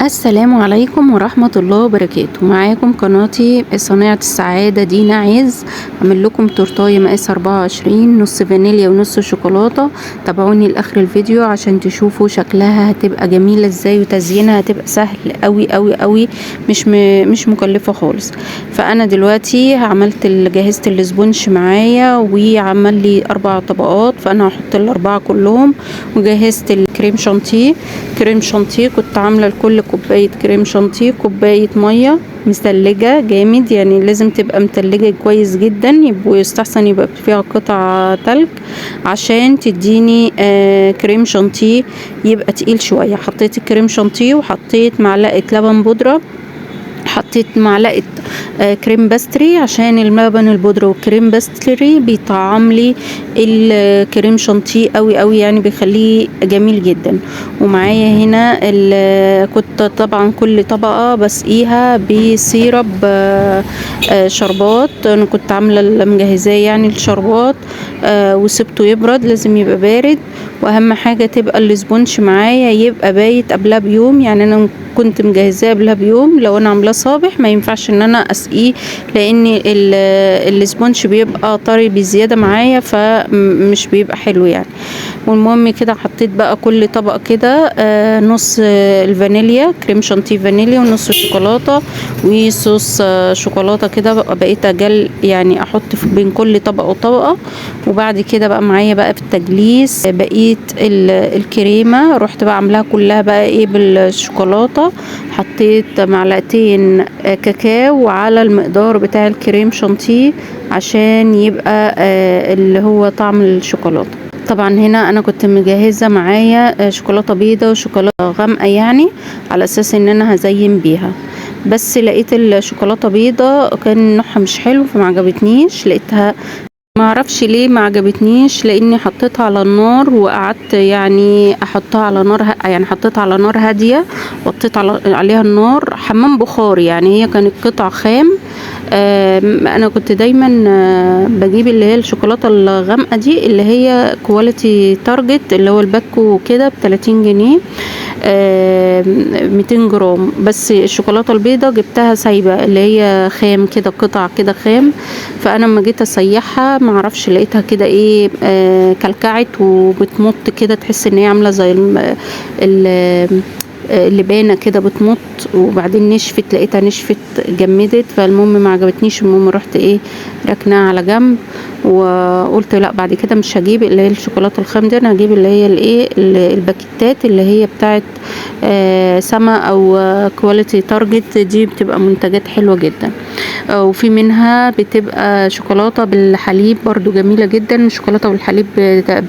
السلام عليكم ورحمة الله وبركاته. معاكم قناتي صانعة السعادة دينا عز. اعمل لكم تورتاية مقاس 24، نص فانيليا ونص شوكولاتة. تابعوني لاخر الفيديو عشان تشوفوا شكلها هتبقى جميلة ازاي، وتزيينها هتبقى سهل قوي قوي قوي، مش مكلفة خالص. فانا دلوقتي عملت جهزت ال sponge معايا وعمل لي 4 طبقات، فانا هحط ال4 كلهم. وجهزت الكريم شانتيه. كريم شانتيه كنت عامله لكل كوباية كريم شانتيه كوباية مية مثلجه جامد، يعني لازم تبقى متلجه كويس جدا، ويستحسن يبقى فيها قطع تلج عشان تديني كريم شانتيه يبقى تقيل شوية. حطيت الكريم شانتيه وحطيت معلقه لبن بودره، حطيت معلقه cream pastry عشان اللبن البودره وال cream pastry بيطعم لي الكريم شانتيه قوي قوي، يعني بيخليه جميل جدا. ومعايا هنا كنت طبعا كل طبقه بسقيها ب syrup شربات، انا كنت عامله مجهزاه يعني الشربات، وسبته يبرد، لازم يبقى بارد. واهم حاجة تبقى ال sponge معايا يبقى بايت قبلها بيوم، يعني انا كنت مجهزاه قبلها بيوم. لو انا عاملاه صابح ما ينفعش ان انا اسقيه، لان ال sponge بيبقى طري بزيادة معايا فمش بيبقى حلو يعني. والمهم كده حطيت بقى كل طبق كده نص الفانيليا، كريم شانتيه فانيليا، ونص شوكولاتة وصوص شوكولاتة كده. بقيت اجل يعني احط بين كل طبقه وطبقه. وبعد كده بقى معايا بقى في التجليس بقيت الكريمة، رحت بقى عاملاها كلها بقى ايه بالشوكولاته. حطيت معلقتين كاكاو على المقدار بتاع الكريم شانتيه عشان يبقى اللي هو طعم الشوكولاتة. طبعا هنا انا كنت مجهزة معايا شوكولاتة بيضة وشوكولاته غامقه، يعني على اساس ان انا هزين بيها، بس لقيت الشوكولاتة بيضة كان نوعها مش حلو فما عجبتنيش. لقيتها ما اعرفش ليه ما عجبتنيش، لاني حطيتها على النار وقعدت يعني احطها على نار يعني حطيتها على نار هادية، وطيت عليها النار، حمام بخار يعني، هي كانت قطع خام. انا كنت دايما بجيب اللي هي الشوكولاتة الغامقه دي اللي هي Quality Target، اللي هو الباكو كده ب30 جنيه، 200 جرام. بس الشوكولاتة البيضة جبتها سايبه اللي هي خام كده، قطع كده خام. فانا لما جيت اسيحها ما اعرفش لقيتها كده ايه، كلكعت وبتمط كده، تحس ان هي عامله زي اللبانه كده بتمط. وبعدين نشفت، لقيتها نشفت جمدت. فالمهم ما عجبتنيش. المهم رحت ايه ركناها على جنب، وقلت لا بعد كده مش هجيب اللي هي الشوكولاتة الخام دي، انا هجيب اللي هي الايه الباكيتات اللي هي بتاعت سما او Quality Target، دي بتبقى منتجات حلوة جدا. وفي منها بتبقى شوكولاتة بالحليب برضو جميلة جدا، الشوكولاتة بالحليب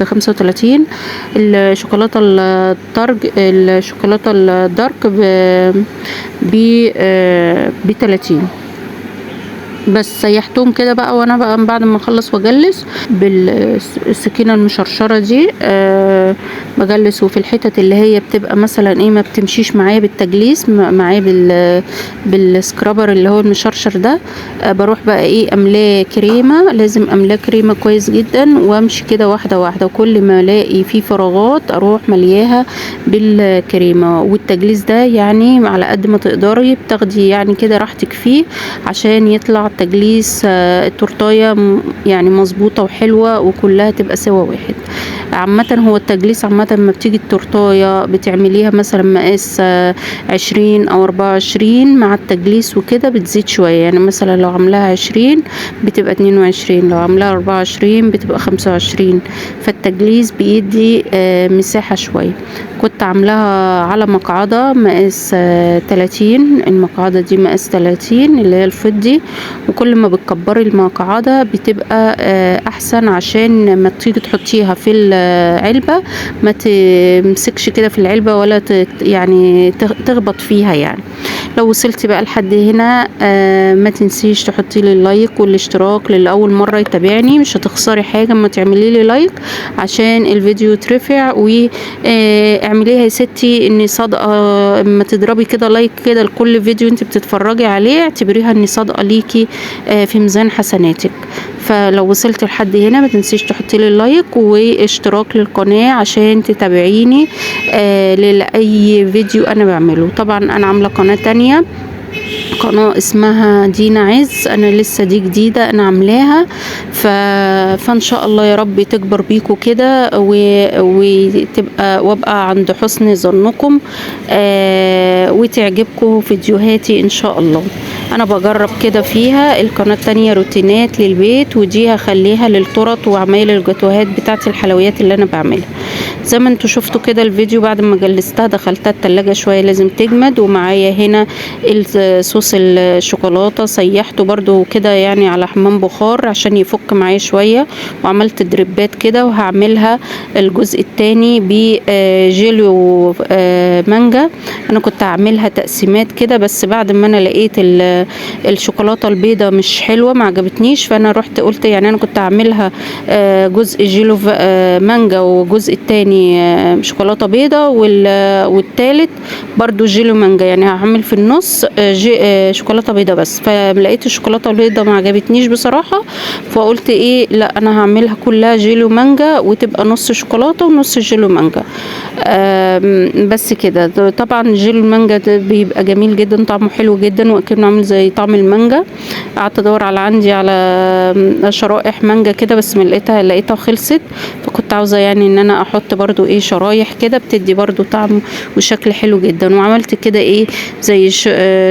ب35، الشوكولاتة الترج، الشوكولاتة ال dark ب30. بس سيحتهم كده بقى، وانا بقى بعد ما اخلص واجلس بالسكينة المشرشره دي، بجلس. وفي الحتت اللي هي بتبقى مثلا ايه ما بتمشيش معايا بالتجليس، معايا بال scraper اللي هو المشرشر ده، بروح بقى ايه املاه كريمة، لازم املاه كريمة كويس جدا، وامشي كده واحدة واحدة، وكل ما الاقي فيه فراغات اروح ملياها بالكريمه. والتجليس ده يعني على قد ما تقدري بتاخدي يعني كده راحتك فيه عشان يطلع التجليس التورتايه يعني مظبوطة وحلوه وكلها تبقى سوا واحد. عامة هو التجليس عامة لما بتيجي التورتايه بتعمليها مثلا مقاس 20 او 24 مع التجليس وكده بتزيد شوية، يعني مثلا لو عاملاها 20 بتبقى 22، لو عاملاها 24 بتبقى 25. فالتجليس بيدي مساحة شوية. كنت عاملاها على مقعده مقاس 30، المقعده دي مقاس 30 اللي هي الفضي، وكل ما بتكبري المقعده بتبقى احسن، عشان ما تيجي تحطيها في العلبة ما تمسكش كده في العلبة ولا يعني تخبط فيها يعني. لو وصلتي بقى لحد هنا ما تنسيش تحطي لي ال like والاشتراك للي اول مرة يتابعني، مش هتخسري حاجة اما تعملي لي like عشان الفيديو يترفع. واعمليها يا ستي اني صادقة، اما تضربي كده like كده لكل فيديو انت بتتفرجي عليه اعتبريها اني صادقة ليكي في ميزان حسناتك. فلو وصلت لحد هنا ما تنسيش تحطي لي like واشتراك للقناة عشان تتابعيني لاي فيديو انا بعمله. طبعا انا عامله قناة تانية، قناة اسمها دينا عز، انا لسه دي جديدة انا عاملاها، فان شاء الله يا رب تكبر بيكم كده وتبقى وابقى عند حسن ظنكم وتعجبكم فيديوهاتي ان شاء الله. انا بجرب كده فيها. القناة التانية روتينات للبيت، ودي هخليها للطرط وعمايل الجاتوهات بتاعت الحلويات اللي انا بعملها. زي ما انتوا شفتوا كده الفيديو بعد ما جلستها دخلتها التلاجة شوية لازم تجمد. ومعايا هنا صوص الشوكولاتة سيحته برضو كده يعني على حمام بخار عشان يفك معايا شوية، وعملت دريبات كده. وهعملها الجزء التاني بجيلو مانجا. انا كنت هعملها تقسيمات كده، بس بعد ما انا لقيت الشوكولاتة البيضة مش حلوة ما عجبتنيش، فانا رحت قلت يعني انا كنت هعملها جزء جيلو مانجا وجزء التاني شوكولاتة بيضة، والتالت برضو جيلو مانجا، يعني هعمل في النص شوكولاتة بيضة بس. فلقيت الشوكولاتة البيضة ما عجبتنيش بصراحة، فقلت ايه لا انا هعملها كلها جيلو مانجا وتبقى نص شوكولاتة ونص جيلو مانجا بس كده. طبعا جيلو المانجا ده بيبقى جميل جدا، طعمه حلو جدا وكأنه عامل زي طعم المانجا. قعدت ادور على عندي على شرائح مانجا كده بس ما لقيتها خلصت، فكنت عاوزه يعني ان انا احط برضو ايه شرايح كده بتدي برضو طعم وشكل حلو جدا. وعملت كده ايه زي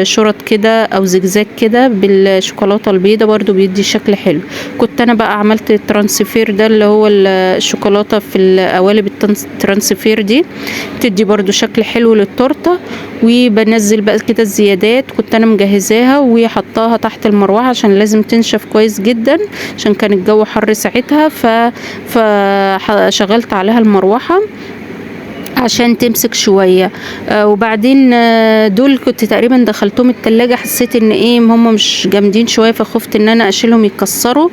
شرط كده او زجزاج كده بالشوكولاته البيضة برضو بيدي شكل حلو. كنت انا بقى عملت ال transfer ده اللي هو الشوكولاتة في القوالب ال transfer دي، بتدي برضو شكل حلو للتورته. وبنزل بقى كده الزيادات كنت انا مجهزاها وحطاها تحت المروحة عشان لازم تنشف كويس جدا عشان كان الجو حر ساعتها، فشغلت عليها المروحة عشان تمسك شوية. وبعدين دول كنت تقريبا دخلتهم التلاجة، حسيت ان ايه هم مش جامدين شوية فخفت ان انا اشيلهم يتكسروا،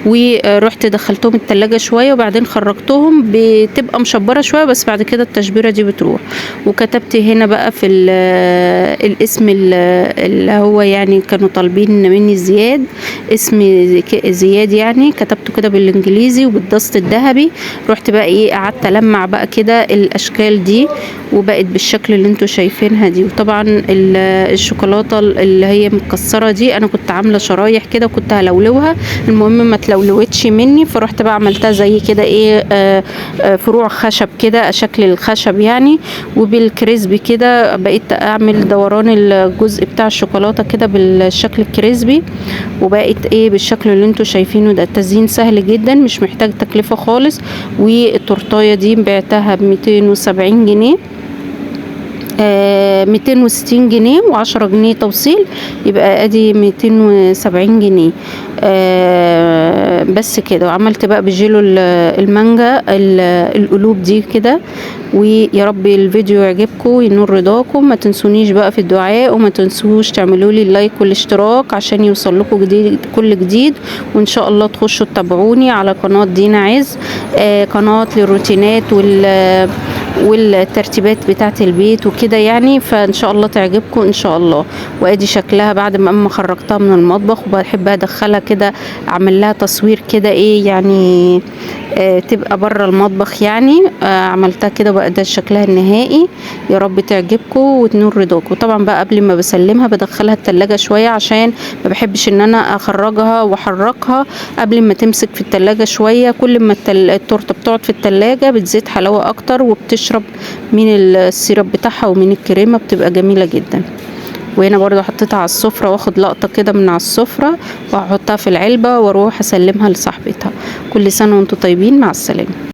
ورحت دخلتهم التلاجة شوية وبعدين خرجتهم بتبقى مشبره شوية، بس بعد كده التشبيره دي بتروح. وكتبت هنا بقى في الاسم اللي هو يعني كانوا طالبين مني زياد، اسم زياد يعني كتبته كده بالانجليزي وبالدست الذهبي. رحت بقى ايه قعدت المع بقى كده الاشكال دي وبقت بالشكل اللي انتوا شايفينها دي. وطبعا الشوكولاتة اللي هي متكسره دي انا كنت عامله شرايح كده وكنت هلولوها، المهم ما تلولوتش مني، فرحت بقى عملتها زي كده ايه فروع خشب كده شكل الخشب يعني، وبال crispy كده بقيت اعمل دوران الجزء بتاع الشوكولاتة كده بالشكل ال crispy، وبقت ايه بالشكل اللي انتوا شايفينه ده. التزيين سهل جدا مش محتاج تكلفة خالص. والتورتايه دي بعتها ب 270 جنيه، 260 جنيه و10 جنيه توصيل، يبقى ادي 270 جنيه بس كده. وعملت بقى بجيلو المانجا القلوب دي كده. ويا رب الفيديو يعجبكم وينور رضاكم. ما تنسونيش بقى في الدعاء، وما تنسوش تعملوا لي ال like والاشتراك عشان يوصل لكم جديد كل جديد. وان شاء الله تخشوا تتابعوني على قناة دينا عز، قناة للروتينات والترتيبات بتاعة البيت وكده يعني، فان شاء الله تعجبكم ان شاء الله. وادي شكلها بعد ما اما خرجتها من المطبخ، وبحب ادخلها كده اعمل لها تصوير كده ايه يعني تبقى بره المطبخ يعني. عملتها كده بقى ده شكلها النهائي. يا رب تعجبكم وتنور رضاكم. طبعا بقى قبل ما بسلمها بدخلها التلاجة شوية عشان ما بحبش ان انا اخرجها واحركها قبل ما تمسك في التلاجة شوية. كل ما التورتة بتقعد في التلاجة بتزيد حلاوة اكتر وبتشرب من السيرب بتاعها ومن الكريمة، بتبقى جميلة جدا. وهنا برضو حطيتها على السفرة، واخد لقطة كده من على السفرة واحطها في العلبة واروح اسلمها لصاحبتها. كل سنة وانتم طيبين، مع السلامة.